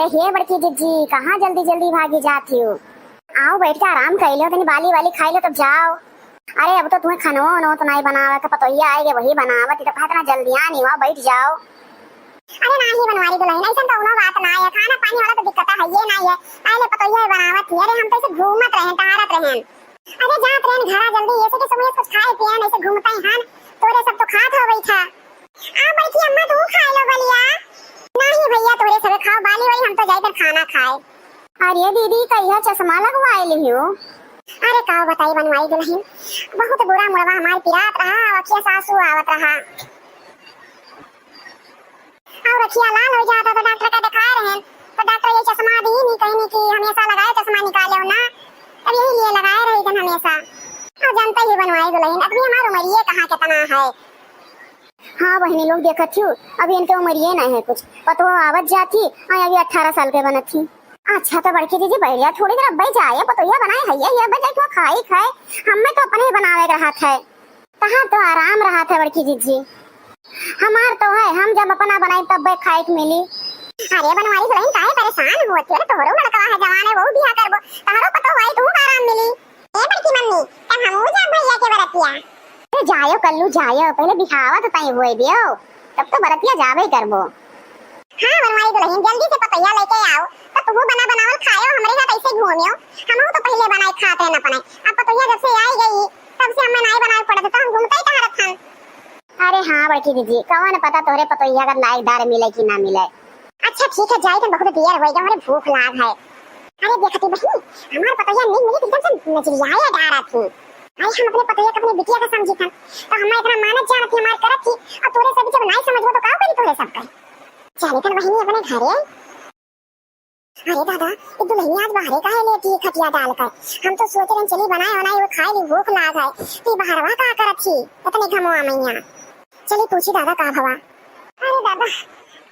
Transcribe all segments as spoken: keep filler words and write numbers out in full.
हे बड़की जिज्जी, कहाँ जल्दी जल्दी भागी जात हिउ? आओ, बैठ के आराम कइ लेव, तनी बाली वाली खाइ लेव, तब जाओ। अरे, अब तो तुहैं खनवा वनवा तो नाहीं बनावे के, पतोहिया आइगे, वही बनावत ही, तो काहे इतना जल्दी आनी हुआ, बैठ जाओ। अरे नाहीं बनवारी दुलहिन, अइसन कउनो बात नाहीं है, खाना पानी वाला तो दिक्कत है, ये नाहीं है, पहिले पतोहिया ही बनावत ही। अरे हम तो अइसे घूमत रहेन, टहरत रहेन। अरे जात रहेन घरा जल्दी, अइसे कि समय कुछ खाए पिए, अइसे घूमत ही हन, तोरे सब तो खात हो बैठा। आ बैठी अम्मा, तू खाइ लो बलिया। नाहीं भइया, तोरे सबे खाओ, बाली वाली हम तो जाई फिर खाना खाए। अरे दीदी, कहिया चश्मा लगवाए लिहियो? अरे का बताई बनवारी दुलहिन, बहुत बुरा मुड़वा हमार पिरात रहा, अखिया से आँसू आवत रहा। अउर अखिया लाल होइ जात है, तो डॉक्टर का देखाए रहेन, तो डॉक्टर यही चश्मा दीन, कहिन कि हमेशा लगाए चश्मा निकालेउ ना, तब यही लिए लगाए रही तन हमेशा। अउर जानत ही बनवारी दुलहिन, अभी हमार उमरिये कहाँ केतना है। हाँ बहिनी लोग, देखत हिउ, अभी इनके उमरिये नाहीं है कुछ, पतोह आवत जात ही, अउर अभी अठारह साल के बनत ही। अच्छा तो बड़की जिज्जी बैठ जा, थोड़ी देर अब्बे जाए, पतोहिया बनाए है, ये अब्बे जाए, क्यों खाई खाए, हमें तो अपने ही बनावे के रहत है। तहार तो आराम रहत है बड़की जिज्जी, हमार तो है, हम जब अपना बनाई तब बे खाए के मिली। अरे बनवारी दुलहिन, काहे परेशान होत हो? अरे तोहरो लड़का है, जवान है, वहू बियाह करबो, तोहरो पतोह आई, तू आराम मिली। ए बड़की मम्मी, तब हमहू जाब भइया के बरतिया? अरे जायो कल्लू जायो, पहिले बिहावा तो तय होए दियो, तब तो बरतिया जाबे करबो। हाँ बनवारी दुलहिन, जल्दी से पतोहिया लइके आओ, तो तुहू बना बनावल खायो, हमरे साथ अइसे घूमियो, हमहू तो पहिले बनाए खात रहेन अपने, अब पतोहिया जब से आई गई, तब से हमें नाहीं बनाए पड़त, तो हम घूमते ही कहाँ रहत हन। अरे हाँ बड़की जिज्जी, कवन पता तोहरे पतोहिया का लायकदार मिले कि ना मिले। अच्छा ठीक है, जाई तन, बहुत देर होइ गया, हमरे भूख लाग है। अरे देखती बहिनी, हमार पतोहिया नहीं मिली, एकदम से नजरियाए डारा थी। आई हम अपने पतोहिया का अपने बिटिया का समझी थन, तो हमार इतना मानत जानत थी, हमार करत थी, अउर तोरे सब जब नाहीं समझबो तो का करी तोरे सब का? चली तन बहिनी अपने घरे। अरे दादा, ये दुलहिनिया आज बाहरे काहे लेटी खटिया डाल कर? हम तो सोच रहे चली बनाए बनाए वो खाए ली, भूख लाग है। तो ये बाहरवा का करत थी इतने घमवा मैया? चली पूछी दादा का भवा। अरे दादा,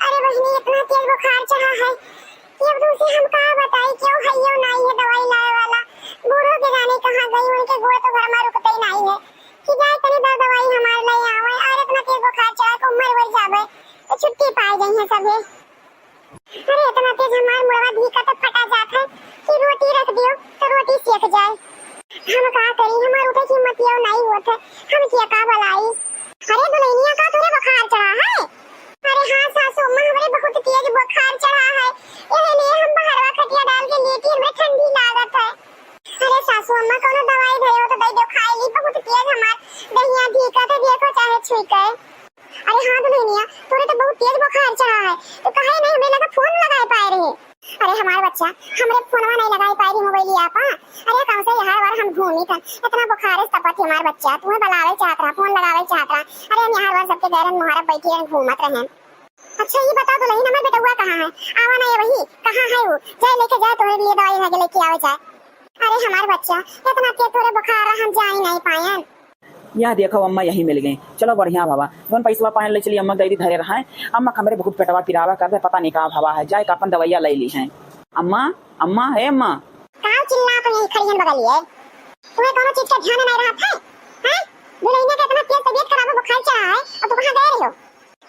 अरे बहिनी इतना तेज बुखार चढ़ा है कि अब तुमसे हम का बताई, क्यों है यो नाई है दवाई लाए वाला। बूढ़ो के जाने कहाँ गई, उनके गोड़ तो घर में रुकते ही नाई है कि जाए तनी दवा दवाई हमारे ले आवे। अरे इतना तेज बुखार चढ़ा है, उम्र बढ़ जावे तो छुट्टी पाए गई है सभी। अरे इतना तेज हमार मुड़वा धीका तो फटा जात है कि रोटी रख दियो तो रोटी सेक जाए। हम का करी, हमार उठे की हिम्मत यो नाई होत है, हम किया का बलाई। अरे दुलहिनिया का तोरे बुखार चढ़ा है? अरे हाँ सासू अम्मा, हमरे बहुत तेज बुखार चढ़ा है, यही लिए हम बाहरवा खटिया डाल के लेटी, हमरे ठंडी लागत है। अरे सासू अम्मा कौनो दवाई धरे हो तो दे दो खाए ली, बहुत तेज हमार दहिया धीका थे, देखो चाहे छुई के। अरे हाँ दुलहिनिया, तोरे तो बहुत तेज बुखार चढ़ा है, तो काहे नहीं हमरे लगा फोन लगाए पाए रहे? अरे हमार बच्चा, हमरे फोनवा नहीं लगाए पाए रही मोबाइलिया पा। अरे कौन से यहाँ बार हम घूमी थन, इतना बुखार है तपत ही हमार बच्चा, तुम्हें बुलावे चाहत रहा, फोन लगावे चाहत रहा। अरे हम यहाँ बार सबके गैरन मुहारब बैठी हैं, घूमत रहे। अच्छा ये बताओ दुलहिन, हमार बेटउआ कहाँ है? आवा ना ये वही, कहाँ है वो? जाए लेके जाए, तोहरे लिए दवाई लगे लेके आवे जाए। अरे हमार बच्चा, इतना तेज तोरे बुखार रहा, हम जाए नहीं पायन। या देखो अम्मा यही मिल गई। चलो बढ़िया भवा, जौन पैसवा पायन ले चली अम्मा दे दी धरे रहा है। अम्मा हमरे बहुत पेटवा पिरावा कर दे, पता नहीं का भवा है, जाए का अपन दवाइया ले ली है। अम्मा, अम्मा, हे अम्मा। का चिल्ला तो यही खड़ी हन बगलिए? तुम्हें कौनो चीज का ध्यान नहीं रहा था? हैं? दुलहिनिया का इतना तेज तबीयत खराब है, बुखार चढ़ा है, और तुम कहाँ गए रहे हो?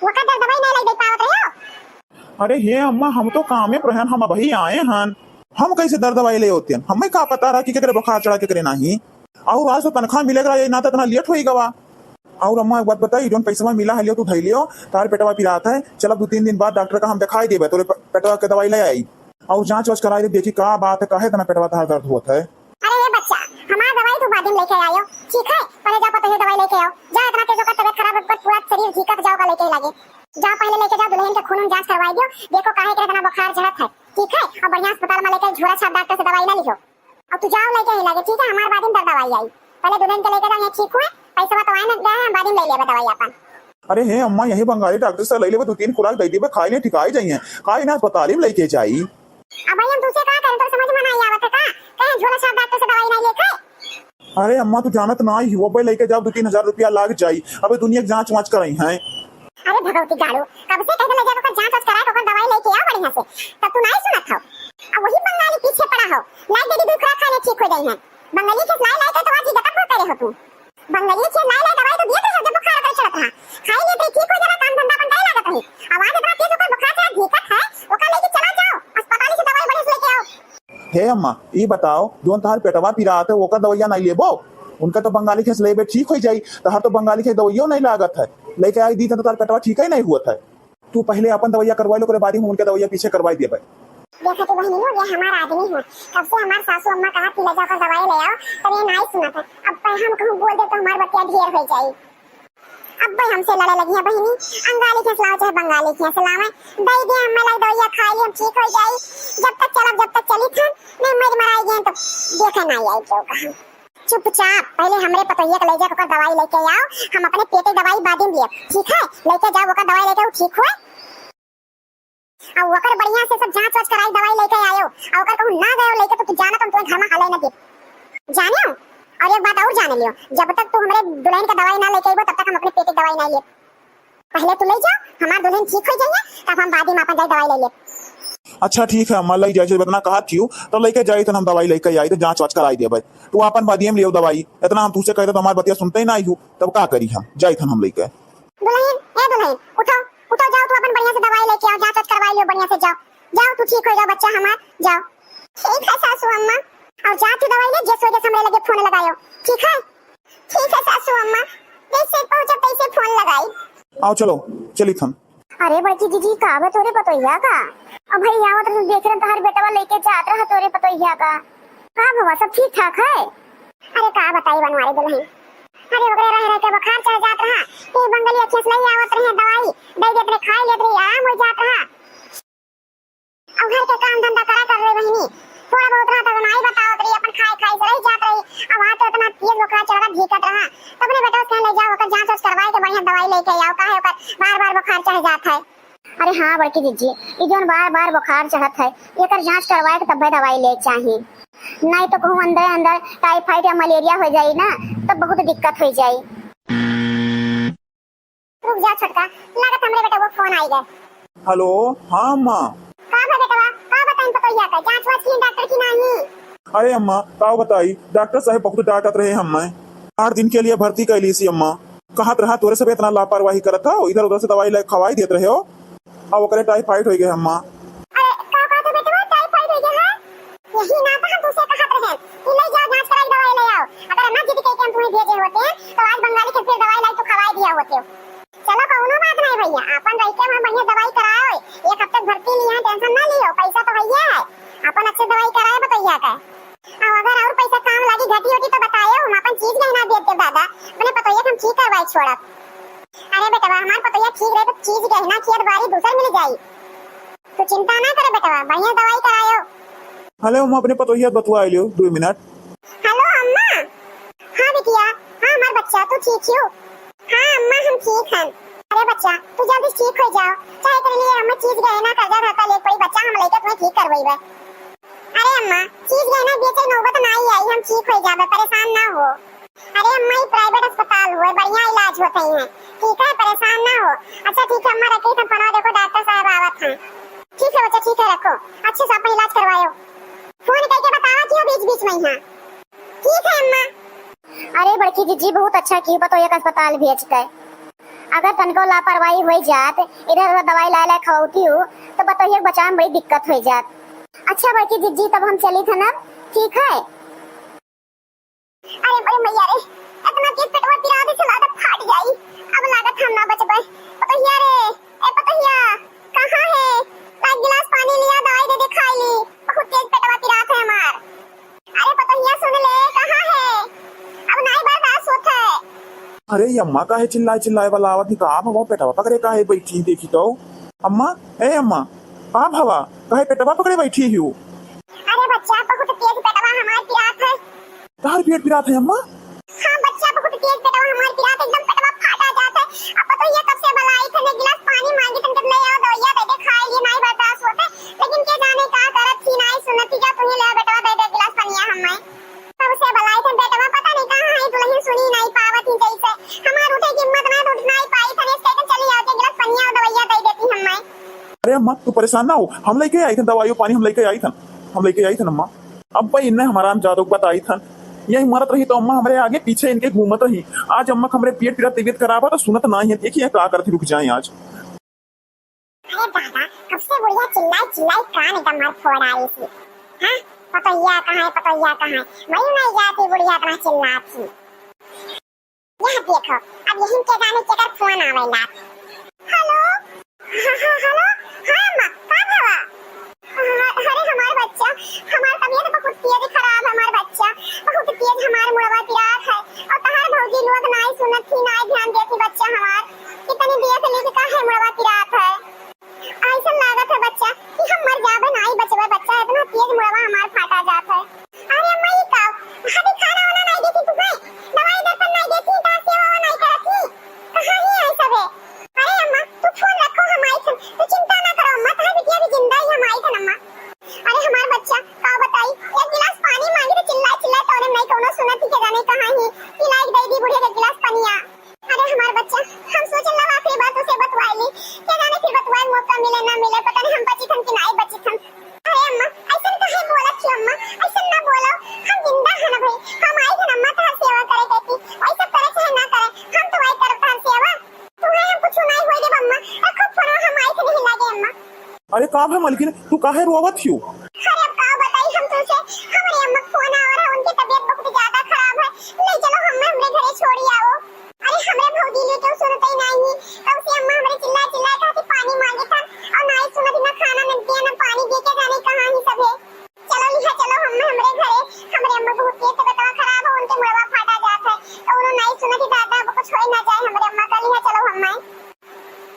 वका दर दवाई नहीं लाई दे पावत रहे हो? अरे हे अम्मा, हम तो कामे पर हन, हम अबही आए हन। हम कैसे दर दवाई ले होते हन? हमें का पता रहा कि केकरे बुखार चढ़ा, केकरे नाही। और आज तो तनख्वाह मिले रहा, ये ना तो इतना लेट होई गवा। और अम्मा एक बात बताई, जौन पैसवा मिला है लियो, तू धई लियो, तार पेटवा पिरात है, चल अब दो तीन दिन बाद डॉक्टर का हम दिखाई देबे, तोरे प-, पेटवा के दवाई ले आई। और जांच वाच कराई दे, देखी का बात है, काहे इतना पेटवा तार दर्द होत है। अरे ये बच्चा, हमार दवाई तू बाद में लेके आयो, ठीक है? पहले जा पतोहिया दवाई लेके आओ। जा, इतना तेज ओकर तबीयत खराब है, पूरा शरीर धीकत जाओगा लेके लागे। जा पहले लेके जाओ, दुलहिन के खून उन जांच करवाई दियो, देखो काहे के इतना बुखार चढ़त है, ठीक है? और बढ़िया अस्पताल में लेके झोरा छाप डॉक्टर से दवाई ना लिहो। और तू जाओ लेके ही लागे, ठीक है? हमार बाद में दर दवाई आई, पहले दुलहिन के लेके जाओ, यहाँ ठीक हुए, पैसा तो आए ना गए हैं, बाद में ले लेबे दवाई अपन। अरे हे अम्मा, यही बंगाली डॉक्टर से ले लेबे, दो तीन खुराक दे देबे, खाई ले, ठिकाई जाइए, काहे ना अस्पताल में लेके जाई। अब भाई हम तुझसे का करें, तो समझ में नहीं आवत है का? कहे झोला छाप डॉक्टर से दवाई नहीं लेके। अरे अम्मा, तू जानत ना ही हो, अबे लेके जाओ, दो तीन हजार रुपया लाग जाई। अबे दुनिया के जांच वांच कराई हैं। अरे भगवती गाड़ू, कब से कहते ले जाके ओकर जांच वांच कराए, ओकर दवाई लेके आओ बढ़िया से, तब तू नहीं सुनत हो। अब वही बंगाली पीछे पड़ा हो, लाई दे दी दो खुराक खाने ठीक हो जाई हैं। बंगाली के लाई लाई के तो आज ही खत्म हो करे हो तू। बंगाली के लाई लाई दवाई तो दिए थे, जब बुखार ओकर चढ़त रहा, खाई लेते ठीक हो जाला, काम धंधा अपन करे लागत रही। आवाज इतना तेज ओकर बुखार चढ़ा धीकत है, ओकर लेके चला जाओ अस्पताल। हे अम्मा, ई बताओ, जौन तहार पेटवा पिरात है, ओकर दवइया नाहीं लेबो? उनका तो बंगाली खैस लेबे, ठीक होइ जाई। तहार तो बंगाली खैस दवइयो नाहीं लागत है। लइके आई दी तो तहार पेटवा ठीक ही नाहीं हुअत है। तू पहिले आपन दवइया करवाइ ले, ओकरे बाद ही हम उनके दवइया पीछे करवाइ देबे। देखा तू बहिनी हो, ये हमार आदमी है। कब से हमार सासू अम्मा कहत थी, "ले जाकर दवाई ले आओ," तब ये नाहीं सुनत है। अब पे हम कहूँ बोल दे तो हमार बतिया ढेर होइ जाई। अब भाई हमसे लड़े लगी है बहिनी, अंगाली खैस लाओ चाहे बंगाली खैस लावे, दे दे हमें लाई दवाइया खाई ली, हम ठीक होइ जाई। जब तक चलब, जब तक चली थन, नहीं मर मराई गए तो देखे नाहीं आई केहू कहाँ। चुपचाप पहिले हमरे पतोहिया के ले जा, ओकर दवाई लइके आओ, हम अपने पेटे दवाई बादे में दिए, ठीक है? लइके जाओ ओकर दवाई लइके, वो ठीक होए। आ ओकर बढ़िया से सब जाँच वाँच कराई, दवाई लइके आयो। आ ओकर कहूँ ना गयो लइके तो तू जाना, तो हम तुम्हें घर में हले न दे। जाने हो? और एक बात और जाने लियो, जब तक तू हमरे दुल्हन का दवाई ना लइके आइबो, तब तक हम अपने पेटे दवाई ना लिए। पहिले तू ले जाओ, हमार दुल्हन ठीक होइ जाइए, तब हम बाद में अपन जाई दवाई ले ले। अच्छा ठीक है अम्मा, लइ जाए, जब इतना कहा थियो तो लइके जाई, तो हम दवाई लइके आई, तो जाँच वाँच कराई देबे। तू अपन बादिये में लियो दवाई, इतना हम तुझसे कहते तो हमार बतिया सुनते ही ना आई हो, तब का करी हम, जाई थन हम लइके। दुल्हन, ए दुल्हन, उठो, उठो, जाओ, तू अपन बढ़िया से दवाई लेके आओ, जाँच वाँच करवाई लियो बढ़िया से, जाओ, जाओ, तू ठीक होइ जाओ बच्चा हमार, जाओ। ठीक है सासू अम्मा, और जा तू दवाई ले, जैसे हो जैसे हमरे लगे फोन लगायो, ठीक है? ठीक है सासू अम्मा, जैसे पहुँचब तैसे फोन लगाई। आओ चलो, चली थन। अरे बड़की जीजी, का बा तोरे पतोहिया का? अब भाई आवत रहे, देख रहे तहार बेटवा लइके जात रहा तोरे पतोहिया का। का भवा, सब ठीक ठाक है? अरे का बताई बनवारी दुल्हन, अरे ओकरे रह रह के बुखार चढ़ जात रहा, ये बंगली अखिया से लई आवत रहे दवाई, दे देत रहे, खाई लेत रहे, आराम हो जात रहा। अब घर के काम धंधा करा कर रहे बहिनी, थोड़ा बहुत रहा तो नाई बतावत रही, अपन खाए खाए से रह जात रही। अब वहाँ तो इतना तेज बुखार चढ़ा भीकत रहा, तब ने बेटा उसके ले जाओ, ओकर जाँच वाँच करवाए के बढ़िया दवाई लेके आओ, काहे ओकर बार बार बुखार चढ़ जात है। अरे हाँ बड़की जीजी, ई जौन बार बार बुखार चढ़त है, एकर जाँच करवाए के तब्बे दवाई ले चाही, नाई तो कहूँ अंदर अंदर टाइफाइड या मलेरिया हो जाई ना, तब बहुत दिक्कत हो जाई। रुक जा छोटका, लागत हमरे बेटा वो फोन आई गए। हेलो, हाँ अम्मा। का भा बेटवा, का बताइन पतोहिया का, जाँच वाँच की डॉक्टर की नाहीं? अरे अम्मा, का बताई, डॉक्टर साहब बहुत डांटत रहे हमें। आठ दिन के लिए भर्ती कैली सी अम्मा। कहत रहा तोरे सब इतना लापरवाही करत हो, इधर उधर से दवाई ले खवाई देत रहे हो, अब ओकरे टाइफाइड हो गए अम्मा। अरे का कहत हो बेटवा, टाइफाइड हो गया है? यही ना तो हम तुझसे कहत रहे कि ले जाओ जाँच कराई दवाई ले आओ। अगर हम ना जिद करके हम तुम्हें भेजे होते तो आज बंगाली के फिर दवाई लाई तो खवाई दिया होते। चलो कौनो बात नहीं भैया, अपन रह के वहाँ बढ़िया दवाई कराओ, एक हफ्ते भर्ती लिया है, टेंशन ना लियो, पैसा तो भैया है, अपन अच्छे दवाई कराए बतैया का। अब अगर और पैसा काम लागी घटी होती तो बताए, हम अपन चीज गहना दे दे दादा, अपने पतोहिया के हम ठीक करवाए छोड़ब। अरे बेटवा हमार पतोहिया ठीक रहे तो चीज गहना खेत बाड़ी दूसर मिल जाई। तू चिंता ना करे बेटवा, बढ़िया दवाई करायो। हेलो, हम अपने पतोहिया बतुआ लियो, दो मिनट। हेलो अम्मा। हाँ बिटिया, हाँ हमार बच्चा, तू ठीक हो? हाँ अम्मा, हम ठीक हन। अरे बच्चा, तू जल्दी ठीक हो जाओ, चाहे तेरे लिए हमें चीज गहना कर्जा धरता ले पड़ी बच्चा, हम लेके तुम्हें ठीक करवाई बे। अरे अम्मा, चीज गहना बेचे नौबत ना ही आई, हम ठीक हो जाबे, परेशान ना हो। अरे अम्मा, ई प्राइवेट अस्पताल हुए, बढ़िया इलाज होते ही है। ठीक है, परेशान ना हो। अच्छा ठीक है अम्मा, रखी हम फोन, देखो डॉक्टर साहब आवत हैं। ठीक है बच्चा, ठीक है, रखो, अच्छे से अपन इलाज करवायो। फोन करके बतावा कि हो बीच बीच में यहाँ। ठीक है अम्मा। अरे बड़की जीजी, बहुत अच्छा की पतोहिया का अस्पताल भेज के। अगर तनको लापरवाही हो जात, इधर उधर दवाई लाए लाए खवौती हो, तो पतोहिया के बचावे में बड़ी दिक्कत हो जात। अच्छा बड़की जीजी, तब हम चली थन अब, ठीक है? अरे, अरे मैया रे, इतना तेज पेटवा पिरात है, चला तो फाट जाई। अब लागत हम ना बचबे। पतोहिया रे, ए पतोहिया, कहाँ है? ला एक गिलास पानी लिया, दवाई दे दे, खाई ली। बहुत तेज पेटवा पिरात है हमार। अरे पतोहिया सुन ले, कहाँ है? अब नाई बर्दाश्त होत है। अरे ये अम्मा काहे चिल्लाए चिल्लाए वाला आवत ही, का भवा पेटवा पकड़े काहे बैठी देखी तो। अम्मा, ए अम्मा, का भवा काहे पेटवा पकड़े बैठी हो? अरे बच्चा, बहुत तेज पेटवा हमार पिरात है। तहार पेट पिरात है अम्मा? हाँ बच्चा, बहुत तेज पेटवा हमार पिरात, एकदम पेटवा फाटा जात है। अब पतोहिया कब से बलाई थे, एक गिलास पानी मांगी थे, ले आओ दवाइया दे दे, खाए लिए, नाई बर्दाश्त होते, लेकिन के जाने का करत थी, नाई सुनत थी, जा तुम्हें ले आओ बेटवा, दे दे गिलास पनिया हमें। कब से बलाई थे बेटवा, पता नहीं कहाँ है, दुल्हन सुनी नाई पावत ही जैसे, हमार उठे की हिम्मत ना, उठ नाई पाई थे, इसके चली आओ, एक गिलास पनिया और दवाइया दे देती हमें। अरे अम्मा, तू परेशान ना हो, हम लेके आई थन दवाई पानी, हम लेके आई थन, हम लेके आई थन अम्मा। अब भाई इन्ने हमारा हम जादू बताई थन, यही मरत रही तो अम्मा हमरे आगे पीछे इनके घूमत रही। आज अम्मा के हमरे पेट पीरा, तबीयत खराब है तो सुनत ना है, देखिए का करती, रुक जाए आज। अरे दादा, कब से बुढ़िया चिल्लाई चिल्लाई कान एकदम मार फोड़ आ रही थी। हाँ, पतोहिया कहाँ है, पतोहिया कहाँ है? वही नहीं जाती बुढ़िया, इतना चिल्लात ही। यह देखो, अब यही के जाने केकर फोन आवेला। हेलो, हाँ, हाँ, हेलो, हाँ अम्मा, का भवा? हाँ, अरे हमार बच्चा, हमार तबीयत बहुत तेज खराब है, हमार बच्चा, बहुत तेज हमार मुड़वा पिरात है, और तहार भौजी लोग नाई सुनत थी, नाई ध्यान देती बच्चा हमार, कितनी देर से लेके का है मुड़वा पिरात है। ऐसन लागत है बच्चा कि हम मर जाबे, नाई बचबे बच्चा, इतना तेज मुड़वा हमार फाटा जात है। अरे अम्मा, ई का? अभी खाना वाना नाई देती तू है? दवाई दर्पण नाई देती, तो सेवा वावा नाई करत ही? कहाँ ही है सबे? अरे अम्मा, तू फोन रखो, हम आई थन, तू चिंता ना करो अम्मा, तहार बिटिया भी जिंदा ही, हम आई थन अम्मा। अरे हमार बच्चा, का बताई, एक गिलास पानी मांगी तो चिल्ला चिल्ला तोरे नहीं कौनो सुनत ही, के जाने कहाँ ही, पिलाई दे दी बुढ़िया के गिलास पनिया। अरे हमार बच्चा, हम सोचल रहा आखिरी बार तुसे बतवाई ली, के जाने फिर बतवाए मौका मिले ना मिले, पता नहीं हम बची थन कि नाई बची थन। अरे अम्मा, ऐसन काहे बोलत छी अम्मा, ऐसन ना बोलो, हम जिंदा हन भाई, हम आई हन अम्मा तहार सेवा करे कहती, वही सब करे चाहे ना करे, हम तो वही करब तहार सेवा। तुम्हें हम कुछ नहीं होई देब अम्मा, रखो फोन, हम आई थे नहीं लागे अम्मा। अरे का है मलकिन, तू काहे रोवत हियो? अरे अब का बताई हम तुमसे, हमारे अम्मा का फोन आवा रहा, उनकी तबीयत बहुत ज्यादा खराब है, ले चलो हमें हमरे घरे छोड़ी आओ। अरे हमरे भौजी ले तो सुनते ही नहीं, कब से अम्मा हमरे चिल्ला चिल्ला कहती पानी मांगे था, और ना ही सुनत, ना खाना, ना दिया, ना पानी दे के जाने कहाँ ही सब है। चलो लिहा चलो हमें हमरे घरे, हमरे अम्मा बहुत तेज तबीयत खराब है, उनके मुड़वा फाटा जात है, तो उन्होंने नहीं सुनत ही दादा, अब कुछ होई ना जाए हमरे अम्मा का, लिहा चलो हमें।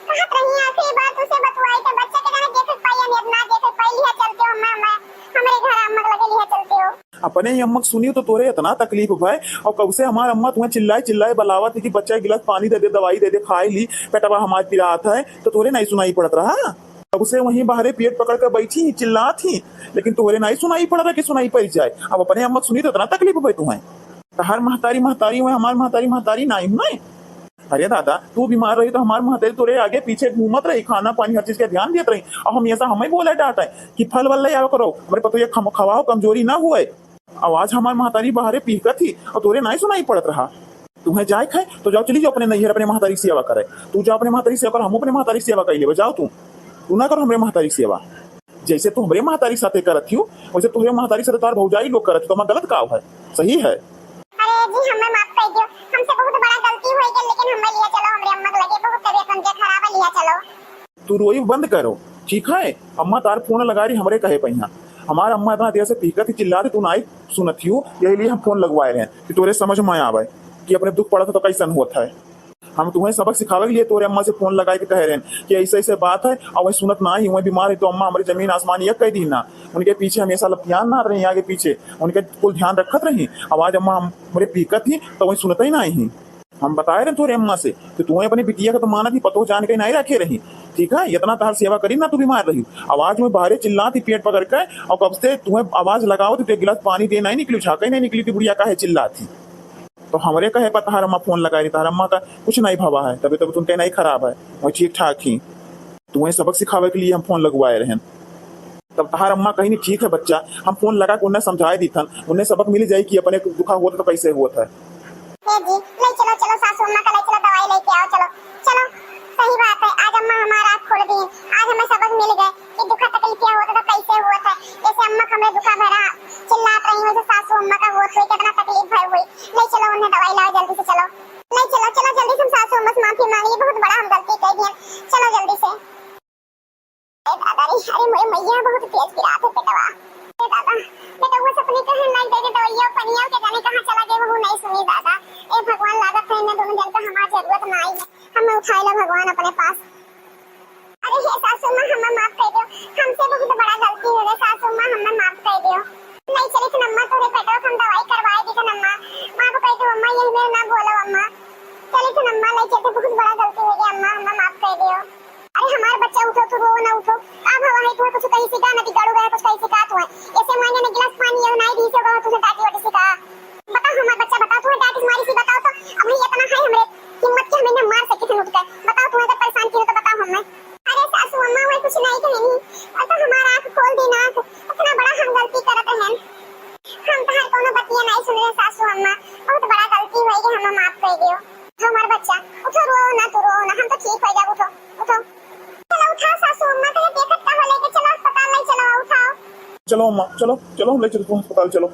कहत रही आखिरी बार तुसे बतवाई तो बच्चा के जाने देखे पाई या ना देखे पाई, लिहा चलते हो अम्मा, हमें हमरे घर अम्मा के लगे लिहा चलते हो। अपने ही अम्मा के सुनियो तो तोरे इतना तकलीफ भय, और कब से हमार अम्मा तुम्हें चिल्लाए चिल्लाए बलावत है कि बच्चा एक गिलास पानी दे दे, दवाई दे दे, खाए ली, पेटवा हमार पिरात है, तो तोरे नहीं सुनाई पड़त रहा। कब से वहीं बाहरे पेट पकड़ कर बैठी ही, चिल्लात ही, लेकिन तोरे नहीं सुनाई पड़त रहा कि सुनाई पड़ जाए। अब अपने अम्मा के सुनी तो इतना तकलीफ भय तुम्हें। तहार महतारी महतारी हुए, हमार महतारी महतारी नाई हुए। अरे दादा, तू बीमार रही तो हमार महतारी तोरे आगे पीछे घूमत रही, खाना पानी हर चीज के ध्यान देत रही। और हमेशा हमें बोले डांटे कि फल वल ले आवा करो, हमरे पतोहिया खम-, खवाओ, कमजोरी ना हुए। आवाज हमार महतारी बाहरे पीहकत ही और तोरे नाई सुनाई पड़त रहा। तुम्हें जाए खाए तो जाओ, चली जाओ अपने नैहर, अपने महतारी सेवा करे। तू जाओ अपने महतारी सेवा कर, हम अपने महतारी सेवा कर लेबे। जाओ तू, तू ना करो हमरे महतारी सेवा। जैसे तू हमरे महतारी साथे करत हियो, वैसे तोहरे महतारी साथे तोहार भौजाई लोग करत हियो, तो हमार गलत का है? सही है? अरे जी, हमें माफ कर दियो, हमसे बहुत बड़ा गलती हो गई, लेकिन हमें लिहा चलो हमरे अम्मा के लगे, बहुत तबीयत उनके खराब है, लिहा चलो। तू रोई बंद करो, ठीक है? अम्मा तार फोन लगा रही हमरे कहे पे यहाँ। हमार अम्मा इतना देर से पीकत ही चिल्ला रही, तू नाई सुनत हियो, यही लिए हम फोन लगवाए रहे कि तोरे समझ में आवे कि अपने दुख पड़त है तो कैसन होत है। हम तुम्हें सबक सिखावे के लिए तोरे अम्मा से फोन लगाए के कहे रहे कि ऐसे ऐसे बात है, और वही सुनत ना ही, वही बीमार है तो अम्मा हमारी जमीन आसमान एक कह दी ना। उनके पीछे हमेशा लपटियान ना रही, आगे पीछे उनके कुल ध्यान रखत रही। आवाज अम्मा हम-, हमरे पीकत ही तो वही सुनत ही ना ही। हम बताए रहे तोरे अम्मा से कि तुम्हें अपनी बिटिया का तो मानत ही, पतो जान के नहीं रखे रही, ठीक है? इतना तहार सेवा करी ना, तू बीमार रही, आवाज में बाहरे चिल्लात ही पेट पकड़ के, और कब से तुम्हें आवाज लगाओ तो एक गिलास पानी दे नहीं निकली, झाँके नहीं निकली थी बुढ़िया, काहे चिल्लात ही? तो हमरे कहे पर तहार अम्मा फोन लगाए रही, तहार अम्मा का कुछ नहीं भवा है, तबीयत, तबीयत उनके नहीं खराब है, वो ठीक ठाक ही। तुम्हें सबक सिखावे के लिए हम फोन लगवाए रहन। तब तहार अम्मा कही, "नहीं, ठीक है बच्चा, हम फोन लगा के उन्हें समझाए दीथन, उन्हें सबक मिल जाई कि अपने दुखा होत तो कैसे होत है।" ए जी, ले चलो, चलो सासू अम्मा का ले चलो, दवाई लेके आओ, चलो, चलो। सही बात है, आज अम्मा हमारा आँख खोल दी, आज हमें सबक मिल गए कि दुखा तकलीफ क्या होता था, कैसे हुआ था। जैसे अम्मा का हमें दुखा भरा चिल्लात रही, वैसे सासू अम्मा का होत हुई, कितना तकलीफ भर हुई। ले चलो उन्हें दवाई लाओ जल्दी से, चलो। ले चलो, चलो जल्दी से हम सासू अम्मा से माफी मांग ली, बहुत बड़ा हम गलती कर दिए, चलो जल्दी से। ए दादा रे, अरे मोरे मैया, बहुत तेज पिरात है पेटवा। ए दादा, बेटवा सपने कहे नहीं दे दे दवाइया, पनिया के जाने कहाँ चला गए, वो नहीं सुनी दादा। ए भगवान, लागत है इन्हें दोनों जन का हमार जरूरत ना आई है, हमें उठाए ला भगवान अपने पास। अरे हे सासू माँ, हमें माफ कर दो, हमसे बहुत बड़ा गलती हो गई सासू माँ, हमें माफ कर दो। नहीं चली थी अम्मा, तोरे पेटवा हम दवाई करवाए दी थी अम्मा, माफ कर दो अम्मा, यही मेरे ना बोलो अम्मा। चली थी अम्मा, ले चलते, बहुत बड़ा गलती हो गई अम्मा, हमें माफ कर दो। अरे हमार बच्चा, उठो, तू रो ना, उठो। का भवा है, तुम्हें कुछ कहीं सिखा ना, कि गड़ू गया कुछ कहीं सिखा तुम्हें। ऐसे मांगे ना गिलास पानी, ये नहीं दी से होगा, तुझे डांटी वाटी सिखा। बताओ हमार बच्चा, बताओ, तुम्हें डांटी मारी सी, बताओ तो। अब ये इतना है हमरे हिम्मत कि हम इन्हें मार सके थे उठ के। बताओ, तुम्हें तो परेशान किए तो बताओ हमें। अरे सासू अम्मा, वही कुछ नहीं कहनी, और तो हमारा आँख खोल दी ना, इतना बड़ा हम गलती करत रहन। हम तहार कोनो बतिया नहीं सुन रहे सासू अम्मा, बहुत बड़ा गलती हो गई, हमें माफ कर दियो। हमार बच्चा, उठो, रो ना, तू रो ना, हम तो ठीक हो जाब, उठो, उठो। चलो उठाओ सासू अम्मा, कहे देखत का हो, लेके चलो अस्पताल, ले चलो, उठाओ। चलो अम्मा, चलो, चलो, ले चलते हैं अस्पताल, चलो।